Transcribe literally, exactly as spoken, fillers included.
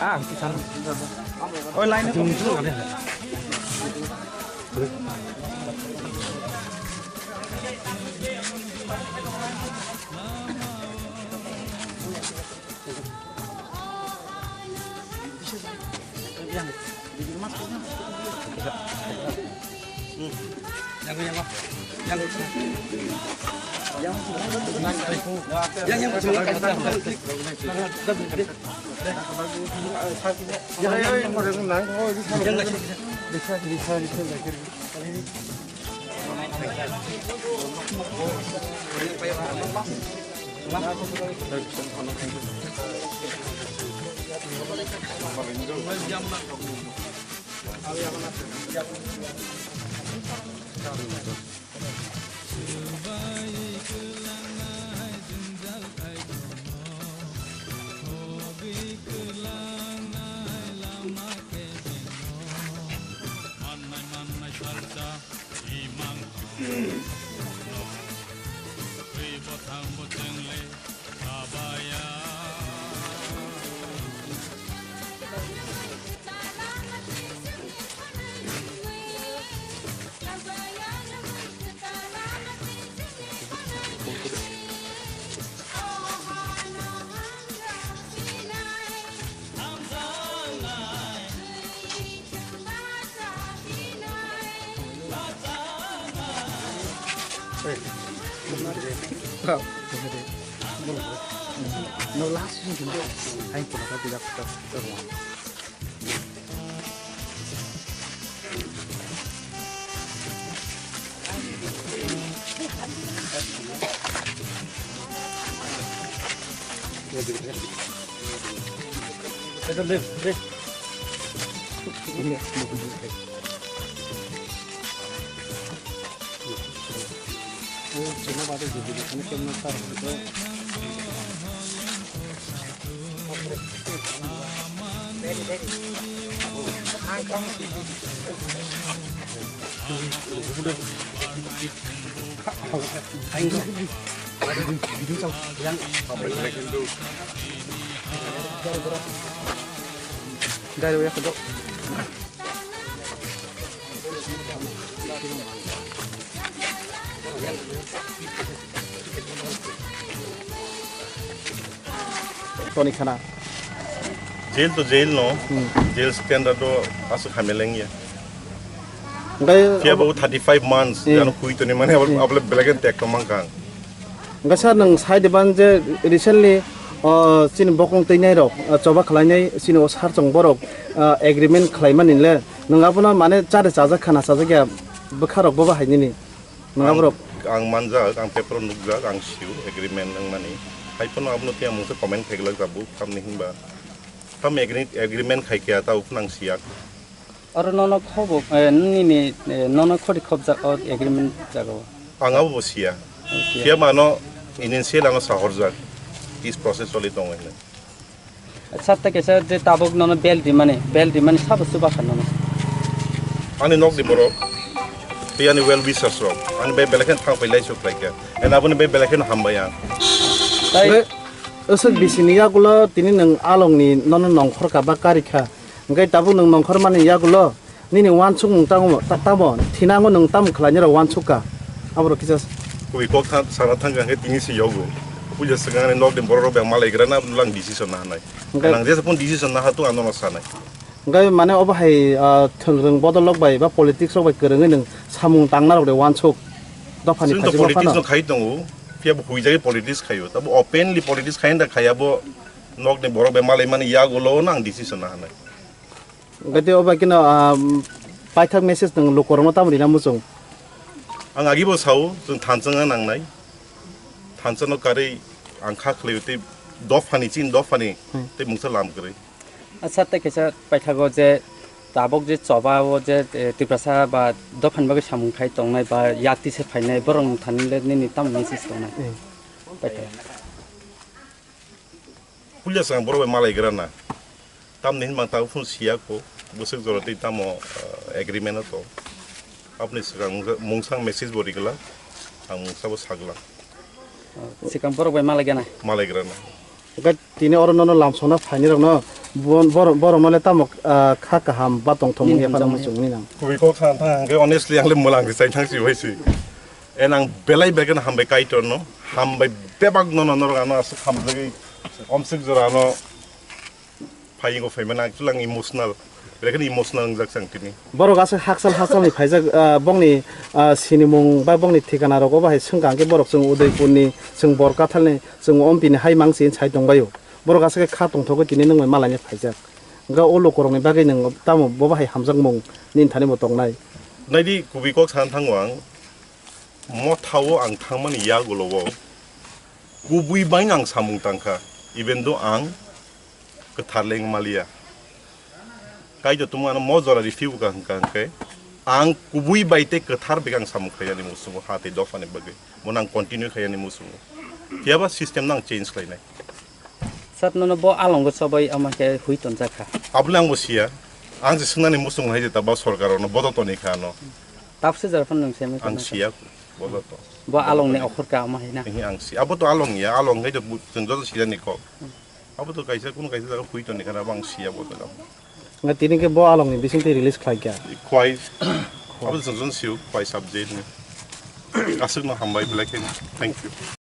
Ah, kita. Oh, line itu. No last season kino. Aing kino ka tidak tak tak. Toni khana. Jail to jail no. Hmm. Jail standard do aswk hamya lengya. Hingke phiya bo thirty five months, hmm, jano khui toni mane, hmm, abole belai khe tek tongmang kang. Hingke sir, nwng sai de ban je recently, o, chini bokong twi nai rok, o, choba khlai nai chini o sar chong borok, o, agreement khlai mani le, nwng abono mane chare chajak khana chajak ya bwkha rok bo bahai nini. Nwng aborok? Ang manjak, ang paper o nukjak, ang sio agreement wngmani. Haiphano abono tei ang mungsa comment khaigwlak jabu, tamni hinba. Tam agreement, agreement khaikha, ta uphano ang siya. Oro nono khobo, eh, nini, eh, nono khori khobjak o agreement jaga o. Ang abo bo siya. Okay. Siya mano initial ano sahorjak. Is process choli tongo hinwi. Sir, ta kaisa je tabuk nono bel rimani, bel rimani sabo chubacha nono? Ani nokni borok, tei ani well wishers rok, ani bai belai kheno thang pailai sok khlaikha, and aboni bai belai kheno hambai ang. Tai aswk bisini yagulo tini nwng alongni nono nongkhor kha ba karikha, hwnkhe tabuk nwng nongkhor mani yagulo Nini wansukmung tamo, ta-, tamo, thinango nwng tamo khlainai rok wansuk ka? Aborok kisa s- Kubui kok tha-, sana thang khe tini se yogo. Puja swkang ni nok ni borok rok beng malai gra na lang decision na hanai. Hwnkhe Nang jesa pun decision na ha tu ano no sanai. Hwnkhe mane obo hai, ah, thwngrwng bodol rok bai ba politics rok bai kwrwngwi nwng samung tangna rok de wansuk dophani Chwng to phaijakma politics phano. No khai tongo, phiya bo huijagwi politics khaio. Tabo openly politics khai da khaiya bo nok ni borok beng malai mani yago lo nang decision na hanai. Gati oba kino, ah, paithak message nwng lukorokno tamo rina muchung? Ang agi bo sao, chwng thansa wngna nangnai. Thansa no karwi ang kha khlai tei dophani chin dophani Hmm. tei mungsa lam kwrwi. Acha tei kaisa paithago je tabok je choba o je, eh, Tiprasa ba dophani bagwi samung khai tongnai ba yakti se phainai borok thani le nini tamo message tongnai? Hmm. Paithak. Puila swkang borok bai malai gra na. Tamni hinba tabo phano siya kho. Bwswk jora tei tamo, ah, agreement o to. Aboni swkang mungsa, mungsa message bo rigla. Ang mungsa bo sagla. Swkang borok bai malai gana. Malai gra na. Hwnkhe tini oro nono lamsokna phainai rokno bo-, borok, borok no le tamo, ah, kha kaham ba tongthok Nini wngya phano hamjakma muchung nini nang. Kubui kok sana thang hwnkhe honestly ang le mwlang se chai thang si bai si. En ang belai belai kheno hambai Kaitor no, hambai bebak no, no, norok ano aswk hamjagwi omswk jora ano phaingo phaimani actually ang emotional, belai kheno emotional wngjak chang tini. Borok aswk hakchal hakchal ni phaijak, ah, bongni, ah, sinimung ba bongni thikana rogo bahai swngkha hwnkhe borok chwng Udaipur ni, chwng Borkathal ni, chwng Ompi ni hai mangsi sai tongbaio. Borok aswk khe kha tongthogwi tini nwng bai malaina phaijak. Hwnkhe o lukurokni bagwi nwng tamo bo bahai hamjakmung nini thani bo tongnai? Naidi kubui kok sana thango ang, mothao ang thangmani yagulo o kubui bai ang samung tangkha, even though ang kwthar le wng maliya. Kaitor tongmung ano mo jora rifio ka hwnkha hwnkhe ang kubui bai tei kwthar bai ang samung khaiyani muchungo ha tei dophani bagwi. Bono ang continue khaiyani muchungo. Phiyaba system no ang change khlainai. Sir, nono bo alongo chobai ama khe hui tonjak kha. Aboni ang bo siya. Ang se swngnani muchung hai je ta ba sorkar no bodo toni kha no. Tapse jar phano nwng se Ang siya bodo to. Bo along ni okhor ka ama hai na. Ehe, ang si. Abo to along ya, along hai to bu-, chwng joto siyani kok. Abo to kaisa, kuno kaisa jaga hui toni kha, abo ang siya bodo. Nga tini ke bo along ni bising twi release khlai kha. Kwai. Abo to chwng joto siyo, kwai subject ni. Aswk no hambai belai khe. Thank you.